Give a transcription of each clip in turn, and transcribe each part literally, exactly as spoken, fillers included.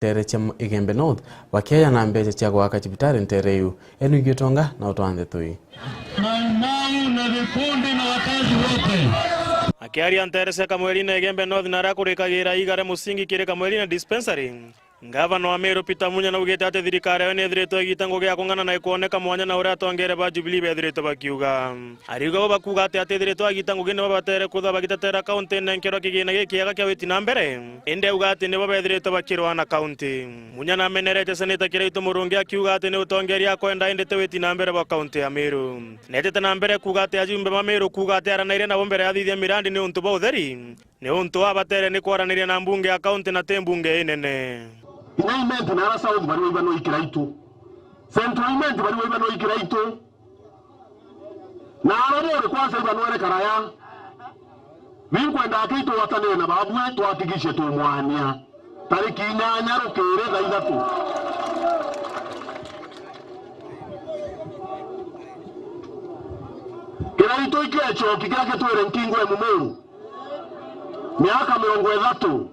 nteere cia Igembe North, bakieja na mbeca cia gwaka cibitari nteere iu. Edwin Gitonga na utwaa ndeto ii. Maumau na vikundi na wakazi wote. Akiaria nteere cia Kamweri na Igembe North na aria kurikagira iga ria musingi kiri Kamweri na dispensary, Ngavana wa Meru Peter Munya naugite ati thirikari yawe niithiritwe igita ngugi ya kung'ana na ikwoneka mwanya na uria atongeria ba Jubilee bethiritwe bakiuga. Ariuga bo bakuuga ati atithiritwe agita ngugi nibo batere kwithirwa bagitetera kaunti nenkerwa kigina gikiega kia witi na mbere, indi auga ati nibo bethiritwe bakirwaa na kaunti. Munya namenerete Seneta Kiraitu Murungi akiuga ati ni utongeria akwenda indi ti witi na mbere bwa kaunti ya Meru. Netete na mbere kuuga ati ajumbe ba Meru kuuga ati aranaire nabo mbere ya athithia mirandi niuntu bwa utheri. Niuntu abatere ni kwaraniria na mbunge ya kaunti na ti mbunge inene. Kinya Imenti na ara South bari waibanwa i Kiraitu. Central Imenti bari waibanwa i Kiraitu. Na ara bori kwanza ibanwere karaya. Binkwenda aki itugwatanire na babue twatigishe tumwania. Tariki inyanya rukiri thaa ithatu. Kiraitu ikiechoki kiria gitwire nkingo ya Mumuru. Miaka mirongo ithatu.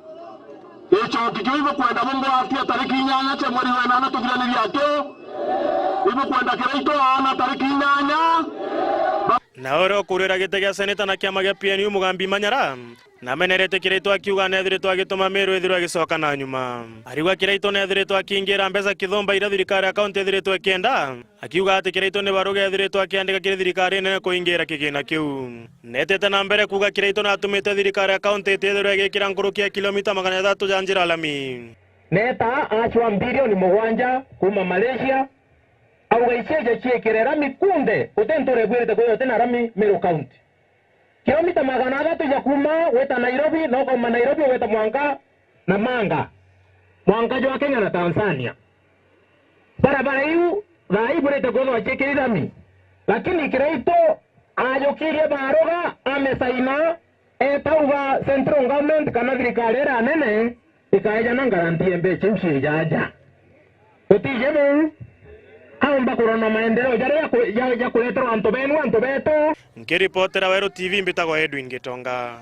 Ichoki kiu ibukwenda bungwatia tariki inyanya cia mweri wa inana tuthiranirie akio. Ibukwenda Kiraitu aana tariki inyanya. Na uria ukurira giti gia seneta na kiama gia P N U Mugambi Manyara, namenerete Kiraitu akiuga nethiritwe agituma Meru ithirwe igicoka na nyuma. Ariuga Kiraitu nethiritwe akiingira mbeca kithumba iria thirikari ya kaunti ithiritwe ikienda. Akiuga ati Kiraitu ni baruga ethiritwe akiandika kiri thirikari nene kuingira kigina kiu. Netete na mbere kuuga Kiraitu natumite thirikari ya kaunti itithirwe igikira nkuruki ya kilomita magana jathatu ja njira lami. Neta acwa mbirioni mugwanja kuuma Malaysia, auga icio ije ciikire rami kunde, guti ntura ibwirite kwithirwa iti na rami Meru County. Kilomita magana athatu ja kuuma gwita Nairobi, na ukauma Nairobi ugwita mwanka Namanga, mwanka jwa Kenya na Tanzania. Barabara iu thaa ii ibwirite kwithirwa ciikiri rami, lakini Kiraitu ajukirie baruga amesaina, etauga central government kana thirikari iria nene ikaejana ngaranti ya mbeca iu ciijaja. Gutije buu, aumba kurona maendeleo jaria jaku-, ja-, jakureterwa antu benu, antu betu. Nkiripotera Weru T V, mbitagwa Edwin Gitonga.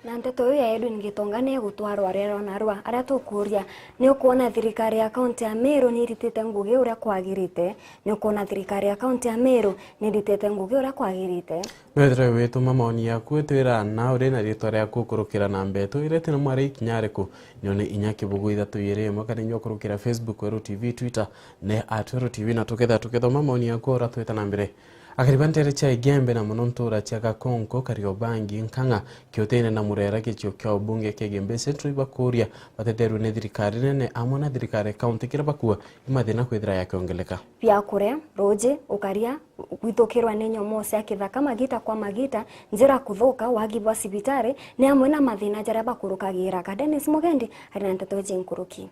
Na nteto iu ya Edwin Gitonga ni igutwarwa rero narua. Aria tukuuria, ni ukwona thirikari ya kaunti ya Meru ni iritite ngugi uria kwagirite? Ni ukwona thirikari ya kaunti ya Meru ni iritite ngugi uria kwagirite? Nwethire wituma maoni yaku, itwira na uri na ritwa riaku ukurukira namba yetu iria iti na mwari ikinya riku. Nione inya kibugu ithatu iri imwe, kana inya ukurukira Facebook, Weru T V, Twitter, ne at Weru T V, na tuketha tukethoma maoni yaku ura twita na mbere. Akari ba ntere cia Igembe na mono ntura cia Gakonko, Kariobangi, Nkang'a, Kiutine na Murera, gicio kia ubunge kia Igembe Central ibakuria bateterwe ni thirikari nene amwe na thirikari ya kaunti kira bakua i mathina kwithira yakiongeleka. Bia kuria, ruuji, ukaria, gwithukirwa ni nyomoo cia kithaka magita kwa magita, njira kuthuka, wagi bwa cibitari, ni amwe na mathina jaria bakurukagira. Ka Dennis Mugendi ari na nteto iji nkuruki.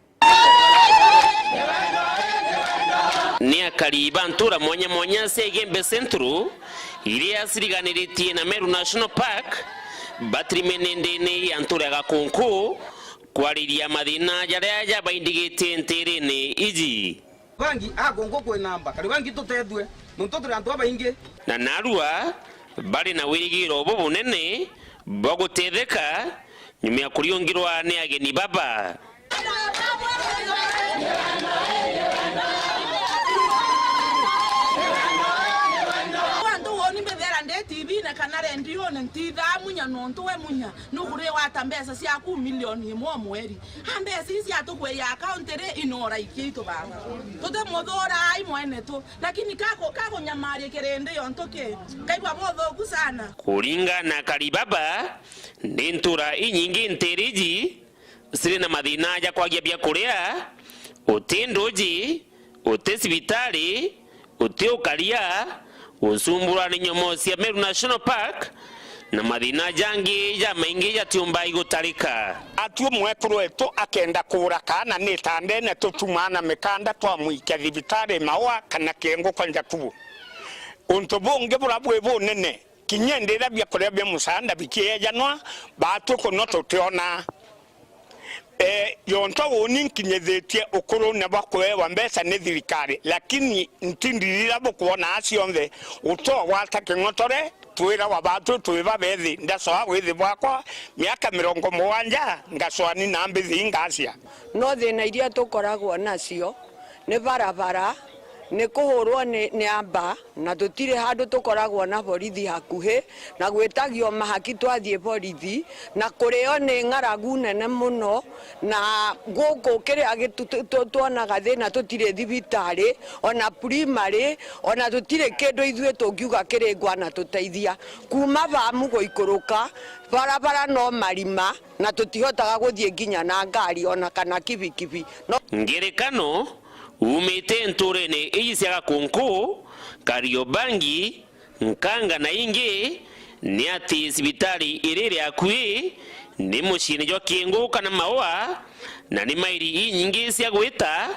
Ni akari ba ntura mwanya mwanya cia Igembe Central, iria ciriganiritie na Meru National Park, batiri menendene ya ntura ya Gakunku, kwariria mathina jaria jabaindigitie ntirine iji. Bangi, a, Gunku kwi namba, kari bangi tutethue, nontu turi antu babaingi. Na narua bari na wirigiro bubunene bwa gutetheka nyuma ya kuriungirwa ni ageni baba. Antu woni mbithera ndi T V-ne kana rendione, ntithaa Munya nontu we Munya nukuriwata mbeca ciaku milioni imwe o mweri. A, mbeca ici atukwia akaunti ri inora ikiitu baba. Tutimuthurai mwene tu, lakini kaku-, kakunyamaria kirindi yontu ki? Kaigua buthuku sana. Kuringana na Karibaba, ni ntura inyingi ntiriji ciri na mathina ja kwagia bia kuria, uti nduji, uti cibitari, uti ukaria, gucumbura ni nyomoo cia Meru National Park, na mathina jangi jamaingi jatiumba igutarika. Atu mwekuru wetu akenda kuura kaana ni tandene, tutumaa na mikanda twamwikia thibitari Maua kana Kiengukwa Njakubu. Untu bungi bura bwi bunene, kinya indi iria biakuria bia musaada bikiejanwa, baatu kuno tutiona. Eh, yonto uuni nkinyithitie ukurune bwa kuewa mbeca ni thirikari, lakini nti ndirira bukwona cionthe, gutogwata king'otore, twirawa batu twi babethi, ndacoa withi bwakwa miaka mirongo mugwanja, ngacoa ni na mbithi ngacia. No thina iria tukoragwa nacio ni barabara, ni kuhurwo ni, ni amba, na tutiri handu tukoragwa na borithi hakuhi, na gwitagio mahaki twathii borithi, na kurio ni ng'aragu nene muno, na guku kiria gitu-, tu-, tu-, twonaga thina tutiri thibitari, ona primary, ona tutiri kindu ithui tungiuga kiri ngwa na tuteithia. Kuuma Bamu guikuruka, barabara no marima, na tutihotaga guthii nginya na ngari ona kana kibikibi. No Ngerekano, uumite nturene iji cia Gakunku, Kariobangi, Nkanga na ingi, ni ati cibitari iri iri akui ni muciini jwa Kiengu kana Maua, na ni mairi inyingi cia gwita,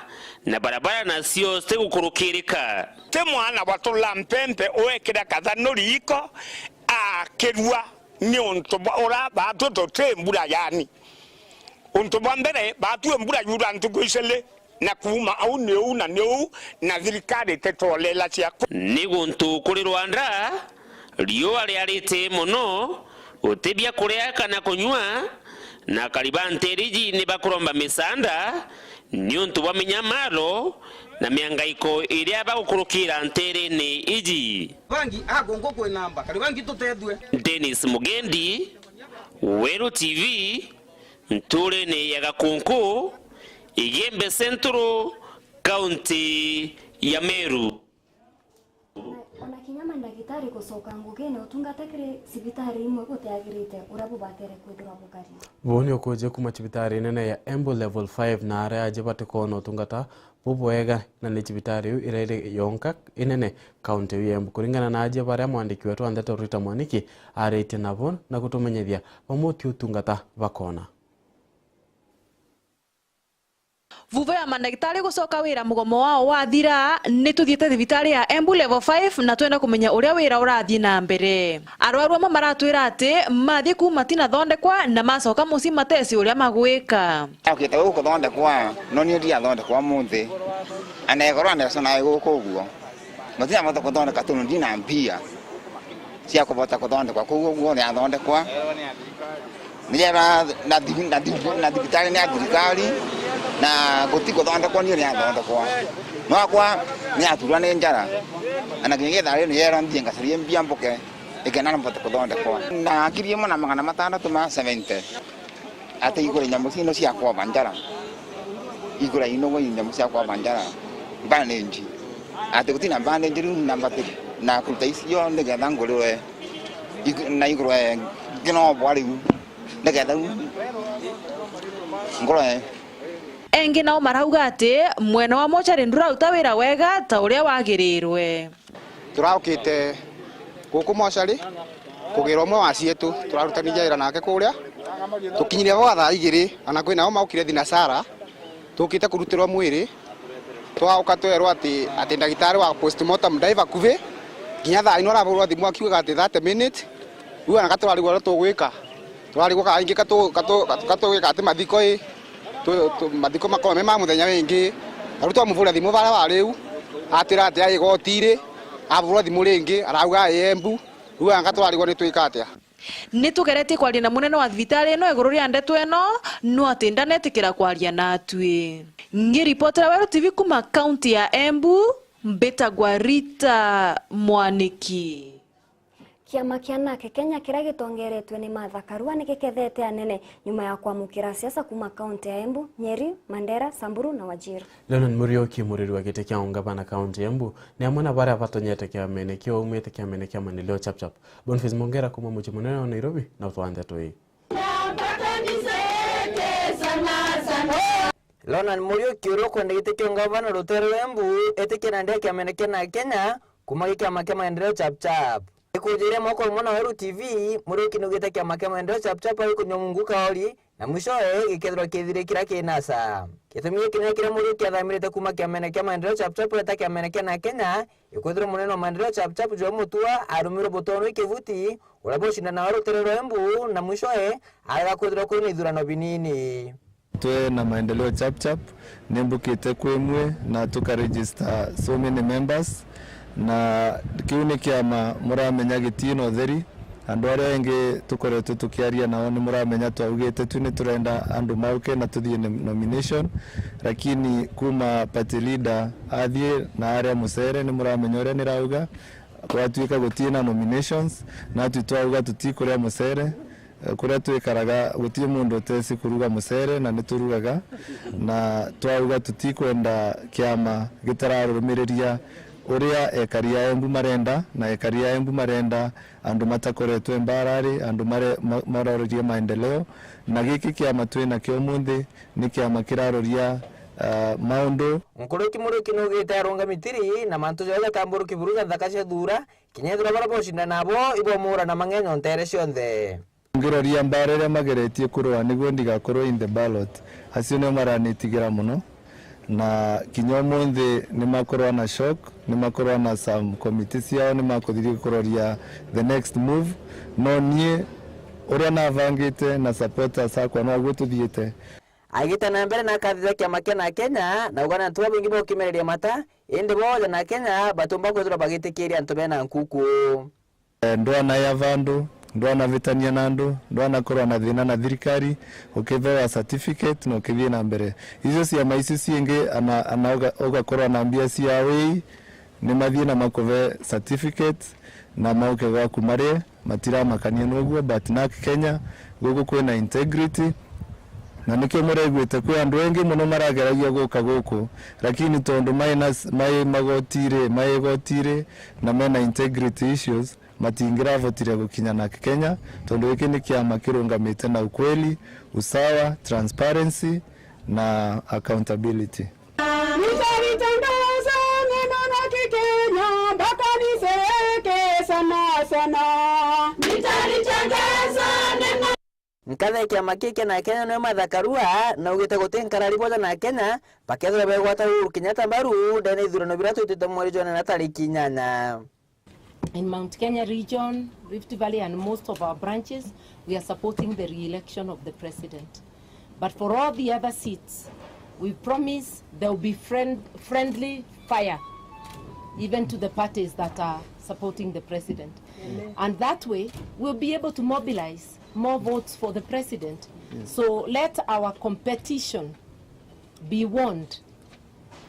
na barabara nacio citigukurukirika. Ti mwana wa tula mpempe uekira katha nuriko akirua. Ni untu bwa ura batu tuti mbura, yani, untu bwa mbere batu mbura yura ntuku iciri, na kuuma au ni uu na ni uu, na thirikari ititwolela ciaku. Ni guntu kuri Rwanda, riua riarite mono, uti bia kuria kana kunyua, na akari ba nteere iji ni bakuromba misaanda niuntu bwa minyamaro na miangaiko iria bagukurukira nteerene iji. Bangi, a, gongo kwe namba, kari bangi tutethue. Dennis Mugendi, Weru T V, ntuurene ya Gakunku, Igembe Central, kaunti ya Meru. Ona, ona kinya mandagitari gucoka ngugine utungata kiri cibitari imwe gutiagirite uria bubatere kwithirwa bukari. Buu ni ukuje kuma cibitari nene ya Embu Level five, na aria aje batikoona utungata bubwega, na ni cibitari iu ira iri yonka inene kaunti iu ya Embu. Kuringana na aje baria mwandiki wetu wa ndeto Rita Mwaniki aritie nabo na gutumenyithia, bamwe ti utungata bakoona. Vuva ya mandagitari gucoka wira mugomo wao wathira, ni tuthiite thibitari ya Embu Level five na twenda kumenya uria wira urathii na mbere. Arwaru amwe maratwira ati mathii kuu matinathondekwa na macoka mucii mateci uria magwika. Okite guku kuthondekwa, no ni ndiathondekwa umunthi. Ana ekoro andeco nae guku uguo. Matinabota kuthondeka tondu ndina mbia cia kubota kuthondekwa kuu uguo ni athondekwa. Ni jeba na thibi-, na thibi-, na thibitari ni ya thirikari, na guti kuthondekwa ni ni athondekwa. Nwakwa ni aturwa ni njara. Ana kinya thaa ri ni yero nthie ngacarie mbia mbuke, ikena mbote kuthondekwa. Na ngiri imwe na magana matandatu ma seventy. Ati igure nyamu ciino cia kwomba njara. Igura ino nyamu cia kwomba njara. Bandage. Ati gutina bandage riu na mbatiri. Na kuruta icio nigetha ngurwe. Igu-, na igurwe nginobwa riu. Nigetha ngurwe. Engi nao marauga ati mwena wa mochari nduraruta wira wega ta uria wagirirwe. Turaukite guku mochari kugirwa umwe wa cietu, turarutanithia wira nake kuria. Tukinyire vau thaa igiri, ana kwina o maukire thinasara, tukite kurutirwa mwiri. Twauka twerwa ati, ati ndagitari wa postmortem ndai vakuvi, nginya thaa ino aravurwa thimu akiugaga ati thirty minutes. Riu ana ka turarigwa uria tugwika. Turarigwa kaingi katu-, katu-, katu-, katugwika ati mathiko i, tu-, tu-, mathiko makorwe me ma muthenya wingi. Riu twamuvura thimu varia wari u, atwira ati ai igoti ri, avurwa thimu ringi, arauga ai Embu. Riu anga turarigwa ni twika atia? Ni tugeretie kwaria na munene wa thibitari ino iguru ria ndeto ino, no ati ndanetikira kwaria natwi. Ngiripotera Weru T V kuma kaunti ya Embu, mbitagwa Rita Mwaniki. Kiama kia nake Kenya kiria gitongeretwe ni Martha Karua ni gikethete anene nyuma ya kwamukira asiasa kuma kaunti ya Embu, Nyeri, Mandera, Samburu na Wajir. Lenon Muriuki, muriri wa giti kia ungavana kaunti ya Embu, ni amwe na baria batonyete kiamene kiu aumite kiamene kia Maendeleo Chap Chap. Boniface Mongera kuma mucii munene wa Nairobi na utwa ndeto ii. Lenon Muriuki uria ukwenda giti kia ungavana rutere rwa Embu, etikia nandi ya kiamene kia nake Kenya kuma gi kiama kia Maendeleo Chap Chap. Ikujuria mwaka umwe na Weru T V, Muriuki nugite kiama kia Maendeleo Chap Chap agikunywa mungu kaori, na mwishoe gikethirwa kithire kiria kinasa. Gitumi gikinene kiria Muriuki athamirite kuma kiamene kia Maendeleo Chap Chap eta kiamene kia na Kenya, ikwithirwa munene wa Maendeleo Chap Chap Joe Mutua arumirwe butonwi kivuti, uria bucindanaga rutere rwa Embu, na mwishoe arega kwithirwa kwina ithurano binini. Twe na Maendeleo Chap Chap, nimbukite kwi mwe na tuka register so many members, Na kiu ni kiama muramenya gitina utheri. Andu aria engi tukoretwe tukiaria nao ni muramenya twaugite tu ni turenda andu mauke na tuthie ni nomination, lakini kuma party leader athie na aria mucere ni muramenya uria nirauga, gwatuika gutina nominations, natwi twauga tutikuria mucere. Eh, kuria twikaraga guti mundu uteci kuruga mucere na ni turugaga, na twauga tutikwenda kiama gitararumiriria uria ekari a Embu marenda, na ekari a Embu marenda andu matakoretwe mbarari, andu mare-, ma-, marorerie maendeleo, na giki kiama twina kio umunthi ni kiama kiraroria, ah, maundu. Nkuruki Muruki nugite arunga mitiri na mantu jonthe jatamburuki buru ja nthaka cia thuura, kinya ethirwa baria bocindana nabo ibomura na mang'enyo nteere cionthe. Ngiroria mbara iria mageretie kurwa niguo ndigakorwo in the ballot, acio nio maranitigira mono, na kinya umunthi ni makorwa na shock, ni makorwa na some committee ciao, ni makuthiria kuroria the next move. No nie uria nabangite na supporters akwa noguo tuthiite. Agita na mbere na akathitha kiama kia na Kenya, na ugana antu babaingi bokimereria mata, indi bo ja na Kenya batumba kwithirwa bagitikiria antu bena nkuku. Eh, ndwanaya vandu, ndwanavitania na andu, ndwanakorwa na thina na thirikari, ukivewa certificate na ukithie na mbere. Icio ciama icio ciingi ana, ana uga-, ugakorwa na mbia cia wii, ni mathie na makuve certificate na mauke gwaku marie, matiramakania noguo, but nak Kenya guku kwina integrity. Na nikio muraiguite kwi andu engi mono marageragia guka guku, lakini tondu mai na s-, mai magotiri, mai igotiri, na mena integrity issues, matingiravotire gukinya na Kenya, tondu giki ni kiama kirungamite na ukweli, usawa, transparency na accountability. Nitalitangaza neno la Kikenya mpaka nizeeke sana sana. Nitalitangaza neno Nkatha ya kiama kii kia na Kenya niwe Martha Karua, na augite guti nkarari boja na Kenya bakethirwa begwata Uhuru Kenyatta mbaru ndene ithurano biria twitite mweri jwa nana tariki inyanya. In Mount Kenya region, Rift Valley and most of our branches, we are supporting the re-election of the president. But for all the other seats, we promise there will be friend, friendly fire, even to the parties that are supporting the president. And that way, we'll be able to mobilize more votes for the president. So let our competition be warned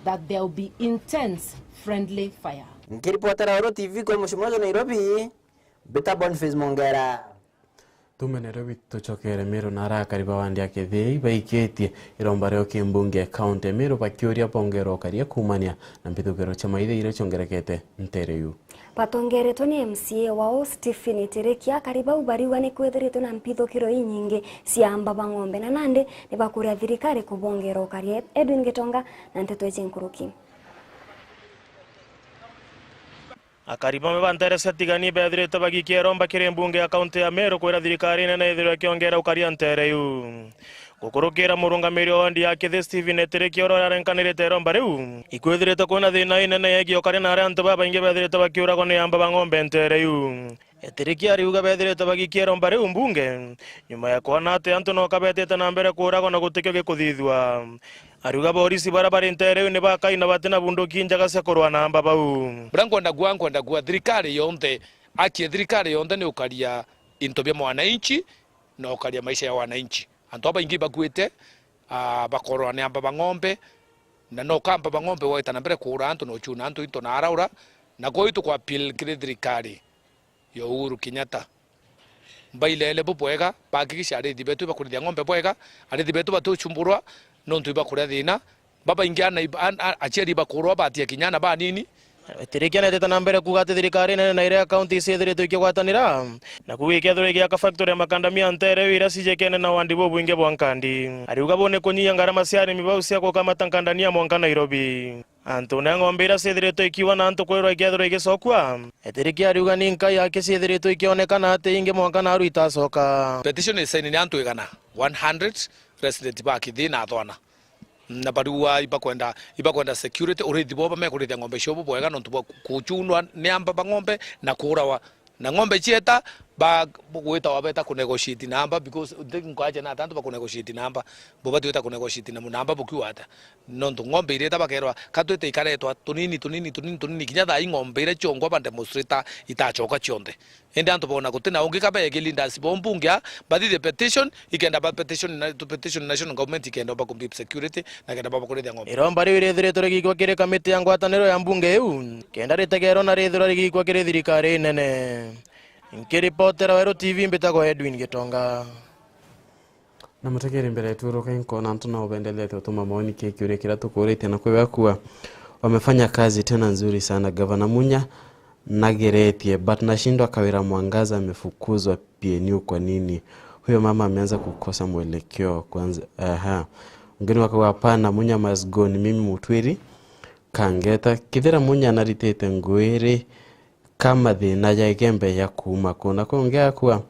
that there will be intense friendly fire. Nkiripotera Oro T V kwa mucimo jwa Nairobi, Peter Boniface Mongera. Tume Nairobi tucokere Meru na arakari ba wandi ya Kithii baikitie iromba rio kimbunge kaunti ya Meru bakiuria bongerwa ukaria kuumania na mbithukiro cia maitha iria ciongerekete ntere iu. Batongeretwe ni M C A wao, Stephen Itirikia, akari bau bariuga ni kwithiritwe na mpithukiro inyingi cia amba ba ng'ombe, na nandi ni bakuria thirikari kubongera ukaria. Edwin Gitonga na nteto iji nkuruki. Akari bamwe ba ntere cia Tigania beethirite bagikia iromba kiri mbunge ya kaunti ya Meru kwira thirikari inene ithirwe ikiongera ukaria ntere iu. Gukurukira murungamiri wa wandi ya Kithii Stephen Etirikia uria urarenkanirite iromba riu, ikwithirite kwina thina inene yegii ukaria na aria antu babaingi beethirite bakiuragwa ni amba ba ng'ombe ntere iu. Etirikia ariuga beethirite bagikia iromba riu mbunge nyuma ya kwona ati antu no kabetite na mbere kuuragwa na gutikio gikuthithua. Ariuga borisi baria bari ntere iu ni bakai na batina bunduki injaga cia kurwa na amba bau. Buria nkwenda kuuga, nkwenda kuuga thirikari yonthe, haki ya thirikari yonthe ni ukaria into bia mwananchi na ukaria maisha ya wananchi. Antu babaingi bakuite, ah, bakorwa ni amba ba ng'ombe, na no kamba ba ng'ombe waita na mbere kuura antu na uchuna antu into na araura, na kwou tukwa appeal kiri thirikari ya Uhuru Kenyatta. Mbailele bubwega, bahakikisha arithi betu ibakurithia ng'ombe bwega, arithi betu batucumburwa nontu ibakuria thina. Babaingi ana ib-, an-, a-, aciari ibakurwa batia kinya ana banini. Etirikia netete na mbere kuuga ati thirikari nene na iria ya kaunti iciithiritwe ikigwatanira, na kuuga ikethirwa igiaka factory ya makandamia ntere iu iria cijikene na wandi bubwingi bwa nkandi. Ariuga buu ni kunyihia ngarama cia arimi bau cia gukamata nkandania mwanka Nairobi. Antu na ng'ombe iria ciithiritwe ikiwa na antu kwirwa ikethirwa igicokua, Etirikia ariuga ni nkai aki ciithiritwe ikionekana ati ingi mwanka naru itacoka. Petition isaini ni antu igana, one hundred resident ba Kithii na Athwana. Na bariuga ibakwenda, ibakwenda security, urithi bwao, bamekurithia ng'ombe ciao bubwega nontu bwa ku-, kucunwa ni amba ba ng'ombe na kuurawa. Na ng'ombe cieta, Ba gwita wabeta ku negotiate namba, because nti nkwaja na atantu ba ku negotiate namba, bubati wita ku negotiate na namba bukiuga ata? Nontu ng'ombe ireta bakerwa, ka twite ikaretwa tunini, tunini, tunini, tunini, kinya thaa ii ng'ombe iria ciongwa ba demonstrator itachoka cionthe. Indi antu bona guti na ungi ka bege leaders bo mbunge a, bathithie petition, ikenda ba petition na, tu petition national government ikenda ba kumbi security, na kenda ba bakurithia ng'ombe. Iromba riu riithiritwe rigikwa kiri kamiti ya ngwataniro ya mbunge iu, kenda ritegerwa na rithirwa rigikwa kiri thirikari nene. Nkiripotera Weru T V, mbitagwa Edwin Gitonga. Na mutegeri, mbere yetu uruke nkona antu na ubendelete utuma maoni ki kiuria kiria tukuritie na kwiwe akua, wamefanya kazi tena nzuri sana. Gavana Munya nageretie, but nashindwa Kawira Mwangaza amefukuzwa P N U kwa nini? Huyo mama ameanza kukosa mwelekeo kwanza. Aha. Mgeni wakauga, hapana, Munya must go, ni mimi Mutwiri Kangeta. Kithira Munya naritite nguiri kama thina ya Igembe ya kuuma kuna kungi akua.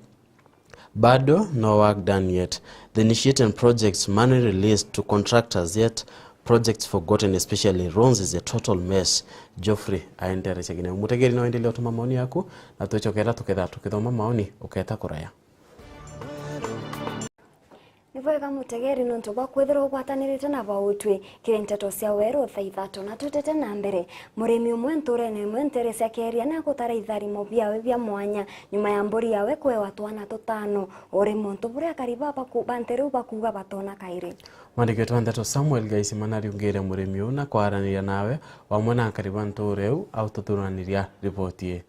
Bado no work done yet. The initiating projects, money released to contractors, yet projects forgotten, especially roads, is a total mess. Geoffrey aenderecia kinya. Mutegeri, no endelee utuma maoni yaku, na twicokera tuketha tukithoma maoni, uketa kuraya. Ni bwega mutegeri nontu bwa kwithirwa ugwatanirite na bautwi kiri nteto cia Weru thaa ithatu, na twitite na mbere. Murimi umwe nturene imwe ntere cia Keria ni agutara itharimo biawe bia mwanya nyuma ya mburi yawe kwewa twana tutano, uri muntu buria akari ba baku-, ba ntere iu bakuuga batona kairi. Mwandiki wetu wa nteto Samuel Gaisima nariungire murimi uu na kwaraniria nawe wamwe na akari ba nture iu au tuthuraniria riboti ii.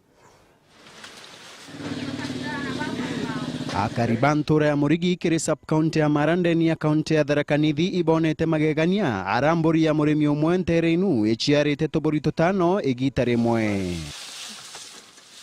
Akari ba ntura ya Murigi kiri sub-county ya Mara ndeni ya kaunti ya Tharaka Nithi ibonete magegania ara mburi ya murimi umwe ntere inu iciarite tuburi tutano igita rimwe.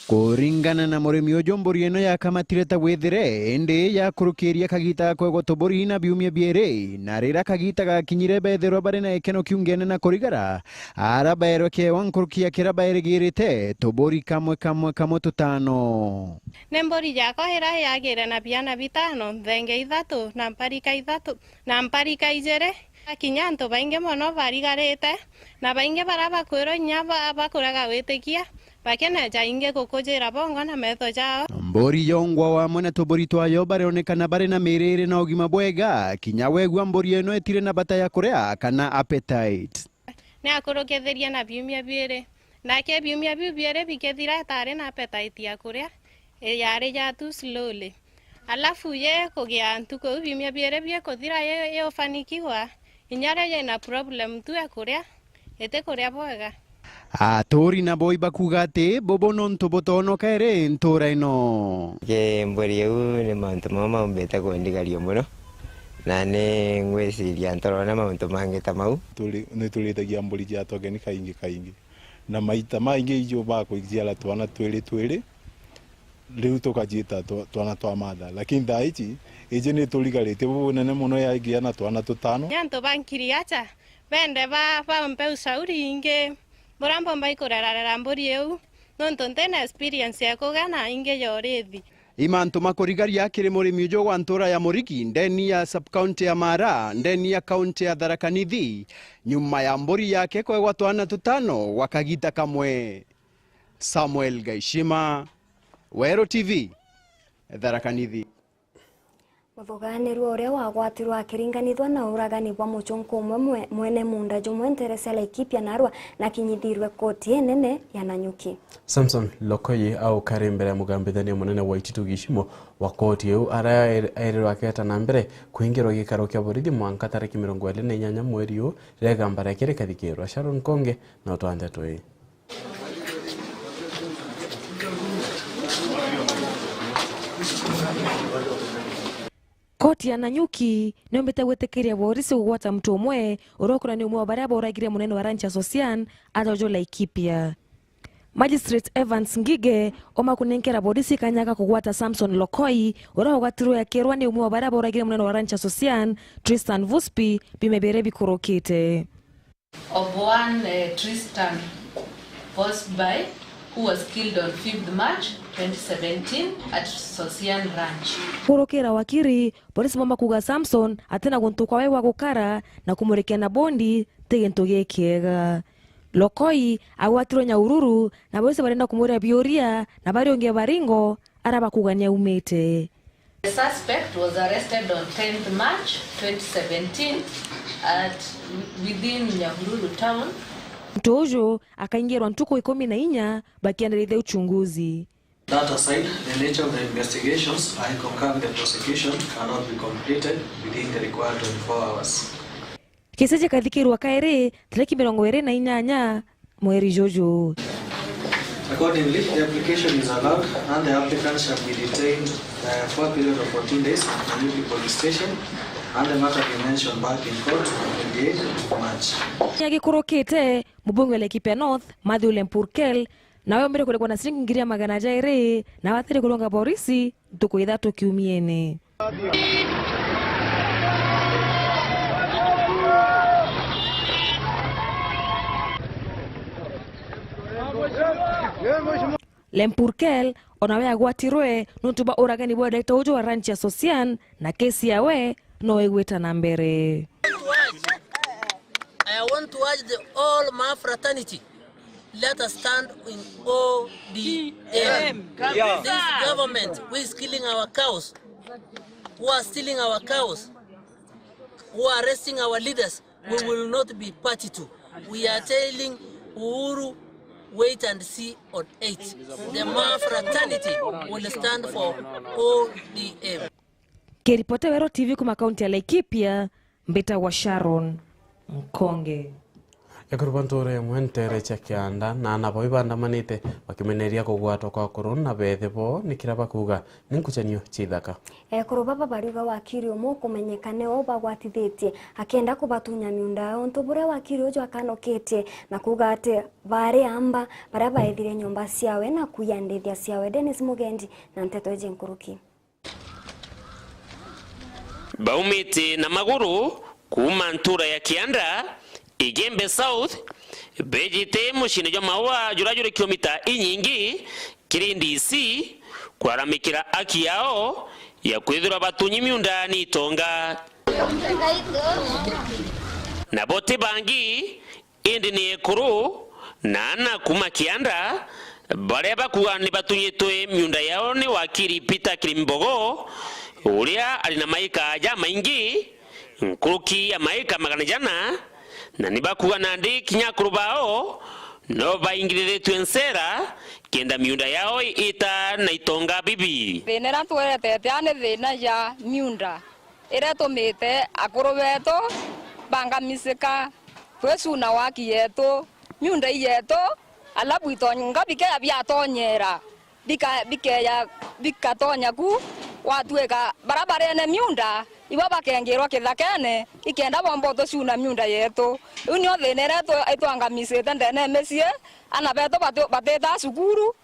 Kuringana na murimi uju, mburi ino yakamatire ta gwithire, indi yakurukiria kagita ga kwegwa tuburi na biumia biiri, na rira kagita gakinyire, bethirwa bari na gikeno kiungene na kurigara, ara baerwe kiewa nkuruki ya kiria baerigirite, tuburi kamwe kamwe kamwe tutano. Ni mburi yakwa ira yagire na biana bitano, nthenge ithatu, na mparika ithatu, na mparika ijiri. Akinya antu baingi mono barigarite, na baingi bara bakwirwa inya ba-, bakuraga witikia, bakeneja ingi gukujira bongwa na metho jao. Mburi yongwa wamwe na tuburi twayo barionekana bari na mirire na ugima bwega, kinya wegua mburi ino itire na bata ya kuria kana appetite. Ni akurukithirie na biumia biiri, nake biumia biu biiri bikithira, itari na appetite ya kuria, yari ja too slowly. Alafu ye kugia ntuku iu biumia biiri biikuthira, ye, ye ufanikiwa, inya rio yina problem tu ya kuria, itikuria bwega. Aturi nabo ibakuga ati bubu nontu butonoka iri ntura ino. Ki mburi iu ni mauntu mau maumbite kundigaria mono, na ni ngwiciria ntorona mauntu mangi ta mau. Turi, ni turitagia mburi cia tokeni kaingi kaingi, na maita maingi ijo bakuiciara twana twiri twiri, riu tukaciita twa-, twana twa matha. Lakini thaa ici, iji ni turigaritie bubu bunene mono yagia na twana tutano. Ni antu ba nkiri acha, bende ba-, bampe ushauri ingi, buria mbomba ikurerarera mburi iu, nontu ntina experience ya kuga na ingi ya urithi. I mantu makurigaria kiri murimi uju wa ntura ya Murigi, ndeni ya sub-county ya Mara, ndeni ya county ya Tharaka Nithi, nyuma ya mburi yake kwegwa twana tutano gwa kagita kamwe. Samuel Gaishima, Weru T V, Tharaka Nithi. Muthuganirua uria wagwatirwe akiringanithua na uragani bwa muchunku umwe mwe-, mwene munda jumwe ntere cia Laikipia Narua nakinyithirwe koti inene ya Nanyuki. Samson Lokoyi aukari mbere ya mugambithania munene wa Waititu Gishimo wa koti iu, ara aer-, aerirwe aketa na mbere kuingirwa gikaro kia borithi mwanka tariki mirongo iri na inyanya mweri uu, riria igamba riake rikathikirwa. Sharon Konge na utwa ndeto ii. Koti ya Nanyuki niumbite gwitikiria borisi kugwata muntu umwe uria ukwirwa ni umwe wa baria bauragire munene wa Ranchers Ocean, Ajojo Laikipia. Magistrate Evans Ngige ouma kunenkera borisi kanya ga kugwata Samson Lokoi, uria ugwatirwe akirwa ni umwe wa baria bauragire munene wa Ranchers Ocean, Tristan Vuspi, biumia biiri bikurukite. Of one, eh, Tristan Vosby, who was killed on fifth March twenty seventeen at Sosian Ranch. Kurukira wakiri, polisi bamba kuuga Samson atina guntu kwawe gwa gukara na kumurikia na bondi ti gintu gikiega. Lokoi agwatirwe Nyahururu na polisi barenda kumuria biuria na bariungia baringo ara bakuga ni aumite. The suspect was arrested on tenth March twenty seventeen at, within Nyahururu town. Muntu uju akaingirwa ntuku ikumi na inya bakiendelea uchunguzi. That aside, the nature of the investigations, I concur with the prosecution, cannot be completed within the required twenty-four hours. Kesi gikathikirwa kairi tariki mirongo iri na inyanya mweri juju. Accordingly, the application is allowed and the applicant shall be detained, uh, for a period of fourteen days at Nanyuki Police Station and the matter be mentioned back in court on twenty-eighth March. Agikurukite, mubunge wa Laikipia North, Matthew Lemurkel, nawe ombire kurikwa na ciringi ngiri ya magana jairi, na abatire kurunga borisi ntuku ithatu kiumiene. Lemurkel onawe agwatirwe nuntu bwa uragani bwa director uju wa ranch ya Sosian, na kesi yawe no igwita na mbere. I want to urge the all Maa fraternity, let us stand in O D M. Yeah. This government who is killing our cows, who are stealing our cows, who are arresting our leaders, we will not be party to. We are telling Uhuru, wait and see on eight. The Maa fraternity will stand for O D M. Kiripoti Weru T V kuma kaunti ya Laikipia, mbitagwa Sharon Nkonge. Ekuru ba ntuura imwe nteere cia Kianda na ana bao ibandamanite bakimeneria kugwatwa kwa akuru na beethe boo ni kiria bakuuga ni nkucanio cia ithaka. Ekuru baba bariuga wakiri umwe ukumenyeka niwe ubagwatithitie akienda kubatunya miunda yao untu buria wakiri uju akanukitie na kuuga ati baari amba baria baethire nyomba ciawe na kuiya ndithia ciawe. Dennis Mugendi na nteto iji nkuruki. Baumite na maguru kuuma ntuura ya Kianda, Igembe South, beejite muciine jwa Maua juria juri kilomita inyingi kiri D C, kuraramikira aki yao ya kwithirwa batunyi miunda ni itonga. Nabo ti bangi, indi ni ekuru na ana kuuma Kianda, baria bakuuga ni batunyitwe miunda yao ni wakiri Peter Kirimbogo, uria ari na maika jamaingi, nkuruki ya maika magana jana, na ni bakuuga nandi kinya akuru bao no baingithiritue ncera kenda miunda yao ita na itonga bibi. Thiina iria tueretete aa ni thiina ya miunda iria itumite akuru beetu bangamisika. Twicuna waki yeetu, miunda ii yeetu, alafu itonga bikeya biatonyera, bika-, bikeya bikatonya ku, gwatuika baria bareene miunda, ibo bakengirwa kithakene, ikenda boomba utucuna miunda yeetu. Iu nio thiina iria itu-, itwangamisite ndeene ya micii, ana beetu bati-, batitaa cukuru,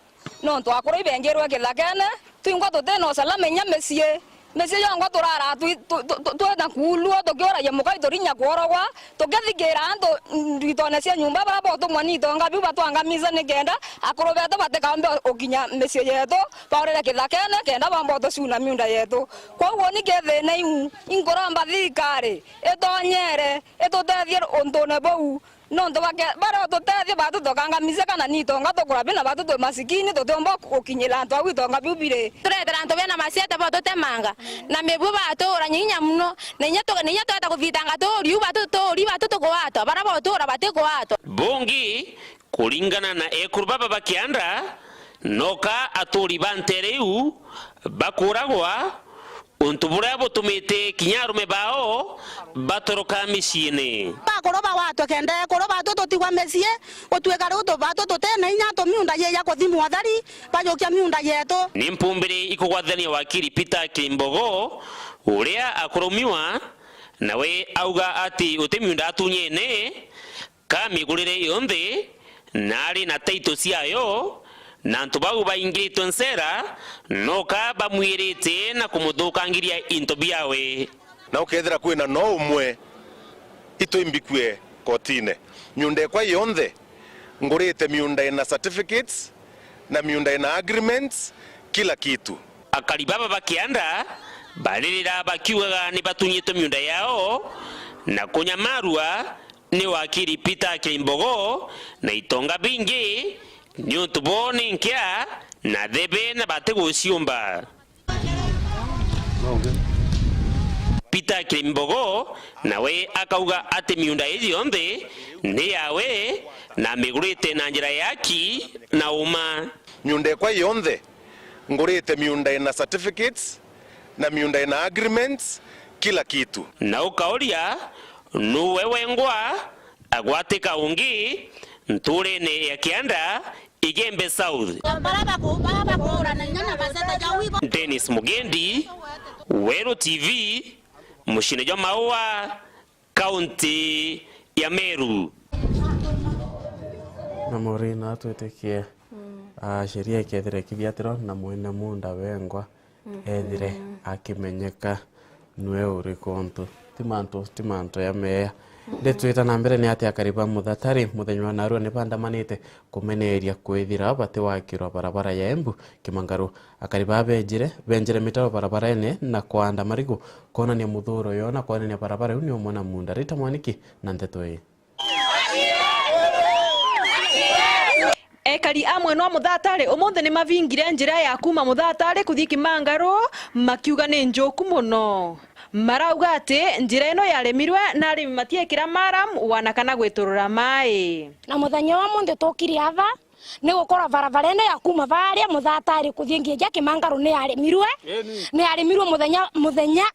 nontu akuru ibengirwe kithakene, twingwa tuti na usalama inya micii. Micii yongwa turara twi-, tu-, tu-, tu-, twi na kuulu, tukiuragia mukai turinya kworogwa, tukithikiira antu ndwitone cia nyumba, baria botumwa ni itonga biu batwangamice nikenda akuru beetu batikaumbe ukinya micii yeetu, baurire kithakene kenda bamba utucuna miunda yeetu. Kwou uni ki thiina iu, inkuromba thirikari itonyere itutethie untune buu. Nontu bake-, baria ututethia batu tukangamicia kana ni itonga tukura bina batu twi masikini, tutiumba gukinyira antu au itonga biu biri. Turetera antu bena maciete bo tutemanga, na mibu batuurania inya muno, na inya tu-, na inya tweta kuthitanga tuuri u batu, tuuri batu tukugwatwa, baria botuura batigwatwa. Bungi, kuringana na ekuru baba ba Kianda, noka atuuri ba nteere iu bakuragwa, untu buria butumite kinya arume bao batoroka miciini. Bakuru bagwatwe kenda ekuru batu tutigwa micii, gutuika riu tu-, batu tutina inya tumiunda yija kuthimwa thari, bajukia miunda yetu. Ni mpumbiri ikugwathania wakiri Peter Kimbogo, uria akurumiwa, nawe auga ati uti miunda atunyene, ka migurire yonthe, na ari na taito ciayo, na antu bau baingitwe ncera, noka bamwirite na kumuthukangiria into biawe. Na ukethira kwina no umwe, itu imbikue kotine. Miunda ekwa yonthe, ngurite miunda ina certificates, na miunda ina agreements, kila kitu. Akari baba ba Kianda baririra bakiugaga ni batunyitwe miunda yao na kunyamarua ni wakiri Peter Kimbogo na itonga bingi, niuntu bo ni nkia na thebe na batiguciumba. Peter Kirimbogo nawe akauga ati miunda iji yonthe ni yawe na amigurite na njira ya haki na uma. Miunda ekwa yonthe ngurite miunda ina certificates na miunda ina agreements, kila kitu. Na ukauria nuwe wengwa agwatika ungi nturene ya Kianda, Igembe South. Dennis Mugendi, Weru T V, mucine jwa Maua, kaunti ya Meru. Na muri na twitikie, ah, sheria ikethire ikithiatirwa na mwene munda wengwa ethire akimenyeka nwe uriku, untu ti mantu, ti mantu ya meya. Ndi twita na mbere ni ati akari ba Muthatari muthenya wa narua ni bandamanite kumeneria kwithira batiwakirwa barabara ya Embu Kimangaru. Akari ba benjire, benjire mitaro barabarene na kwanda marigu kwonania muthuro yo na kwonania barabara iu ni umwe na munda. Rita Mwaniki na nteto ii. Ekari a mwena wa Muthatari umunthi ni mavingire njira ya kuuma Muthatari kuthii Kimangaru, makiuga ni njuku mono. Marauga ati njira ino yaremirwe na arimi matiekira maram wana kana gwiturura mai. Na muthenya wa munthi tukire ava, ni gukorwa barabara ino ya kuuma baria Muthatari kuthii nginya Kimangaru ni yaremirwe. Ni yaremirwe muthenya, muthenya